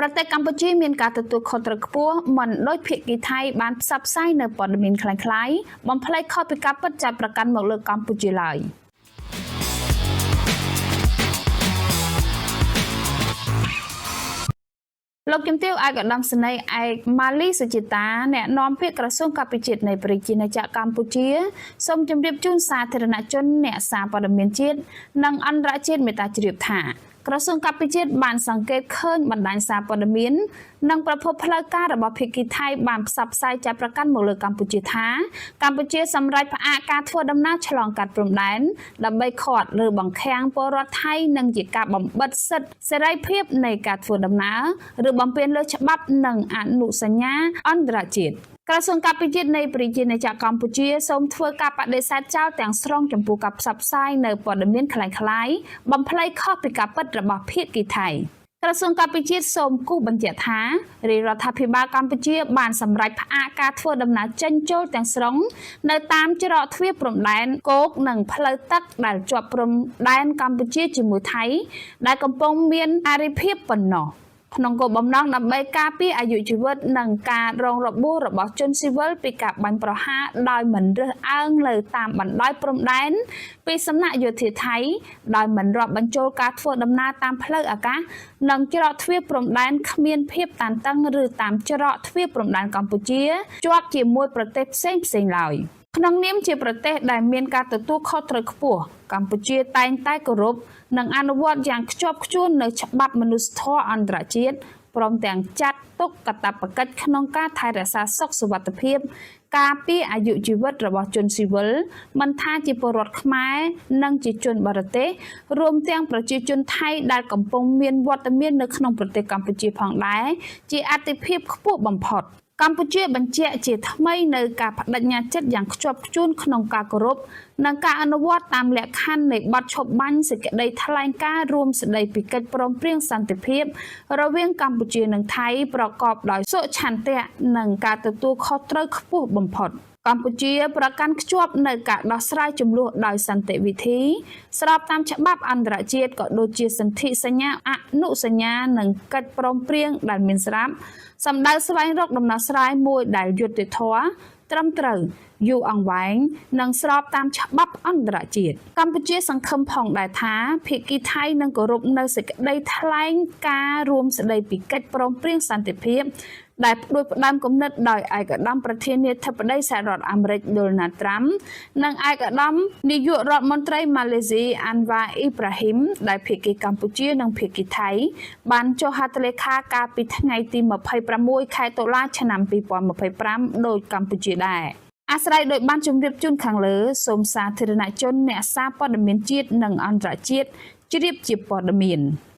ប្រទេសកម្ពុជាមានការទទួលខុសត្រូវខ្ពស់មិនដូចភាគីថៃបានផ្សព្វផ្សាយនៅព័ត៌មានក្លែងៗបំភ្លៃខុសពីការពិតចាត់ប្រកាន់មកលើកម្ពុជាឡើយ។ លោកជំទាវឯកឧត្តមសេនីយ៍ឯកម៉ាលីសុជាតាអ្នកនាំពាក្យក្រសួងការពារជាតិនៃប្រជាណាចក្រកម្ពុជាសូមជម្រាបជូនសាធារណជនអ្នកសារព័ត៌មានជាតិនិងអន្តរជាតិមេត្តាជ្រាបថាក្រសួងការពារជាតិបានសង្កេតឃើញបណ្ដាញសារព័ត៌មាននិងប្រភពផ្លូវការរបស់ភាគីថៃបានផ្សព្វផ្សាយចាត់ប្រកាន់មកលើកម្ពុជាថាកម្ពុជាសម្រេចផ្អាកការធ្វើដំណើរឆ្លងកាត់ព្រំដែនដើម្បីឃាត់ឬបង្ខាំងពលរដ្ឋថៃនិងជាការបំបិទសិទ្ធិសេរីភាពនៃការធ្វើដំណើរឬបំពានលើច្បាប់និងអនុសញ្ញាអន្តរជាតិក្រសួងការពារជាតិនៃប្រជាណាចក្រកម្ពុជាសូមធ្វើការបដិសេធចោលទាំងស្រុងចំពោះការផ្សព្វផ្សាយនៅព័ត៌មានក្លែងៗបំភ្លៃខុសពីការពិតរបស់ភាគីថៃក្រសួងការពារជាតិសូមគូសបញ្ជាក់ថារាជរដ្ឋាភិបាលកម្ពុជាបានសម្រេចផ្អាកការធ្វើដំណើរចេញចូលទាំងស្រុងនៅតាមច្រកទ្វារព្រំដែនគោកនិងផ្លូវទឹកដែលជាប់ព្រំដែនកម្ពុជាជាមួយថៃដែលកំពុងមានអរិភាពប៉ុណ្ណោះក្នុងគោលបំណងដើម្បីការពារអាយុជីវិតនិងការរងរបួសរបស់ជនស៊ីវិលពីការបាញ់ប្រហារដោយមិនរើសអើងនៅតាមបណ្ដោយព្រំដែនពីសំណាក់យោធាថៃដោយមិនរាប់បញ្ចូលការធ្វើដំណើរតាមផ្លូវអាកាសនិងច្រកទ្វារព្រំដែនគ្មានភាពតានតឹងឬតាមច្រកទ្វារព្រំដែនកម្ពុជាជាប់ជាមួយប្រទេសផ្សេងៗឡើយក្នុងនាមជាប្រទេសដែលមានការទទួលខុសត្រូវខ្ពស់កម្ពុជាតែងតែគោរពនិងអនុវត្តយ៉ាងខ្ជាប់ខ្ជួននៅច្បាប់មនុស្សធម៌អន្តរជាតិព្រមទាំងចាត់ទុកកាតព្វកិច្ចក្នុងការថែរក្សាសុខសុវត្ថិភាពការពារអាយុជីវិតរបស់ជនស៊ីវិលមិនថាជាពលរដ្ឋខ្មែរនិងជាជនបរទេសរួមទាំងប្រជាជនថៃដែលកំពុងមានវត្តមាននៅក្នុងប្រទេសកម្ពុជាផងដែរជាអាទិភាពខ្ពស់បំផុតកម្ពុជាបញ្ជាក់ជាថ្មីនៅការបដិញ្ញាចិត្តយ៉ាងខ្ជាប់ខ្ជួនក្នុងការគោរពនិងការអនុវត្តតាមលក្ខខណ្ឌនៃបទឈប់បាញ់សេចក្តីថ្លែងការណ៍រួមស្តីពីកិច្ចព្រមព្រៀងសន្តិភាពរវាងកម្ពុជានិងថៃប្រកបដោយសុឆន្ទៈនិងការទទួលខុសត្រូវខ្ពស់បំផុតកម្ពុជាប្រកាន់ខ្ជាប់នៅការដោះស្រាយជម្លោះដោយសន្តិវិធីស្របតាមច្បាប់អន្តរជាតិក៏ដូចជាសន្ធិសញ្ញាអនុសញ្ញានិងកិច្ចព្រមព្រៀងដែលមានស្រាប់សម្ដៅស្វែងរកដំណោះស្រាយមួយដែលយុត្តិធម៌ត្រឹមត្រូវយូរអង្វែងនិងស្របតាមច្បាប់អន្តរជាតិកម្ពុជាសង្ឃឹមផងដែរថាភាគីថៃនឹងគោរពនៅសេចក្តីថ្លែងការណ៍រួមស្តីពីកិច្ចព្រមព្រៀងសន្តិភាពដែលផ្ដួចផ្ដើមគំនិតដោយឯកឧត្តមប្រធានាធិបតីសហរដ្ឋអាមេរិកដូណាល់ត្រាំនិងឯកឧត្តមនាយករដ្ឋមន្ត្រីម៉ាឡេស៊ីអាន់វ៉ាអ៊ីប្រាហ៊ីមដែលភាគីកម្ពុជានិងភាគីថៃបានចុះហត្ថលេខាកាលពីថ្ងៃទី26ខែតុលាឆ្នាំ2025ដោយកម្ពុជាដែរអាស្រ័យដោយបានជម្រាបជូនខាងលើសូមសាធារណជនអ្នកសារព័ត៌មានជាតិនិងអន្តរជាតិជ្រាបជាព័ត៌មាន។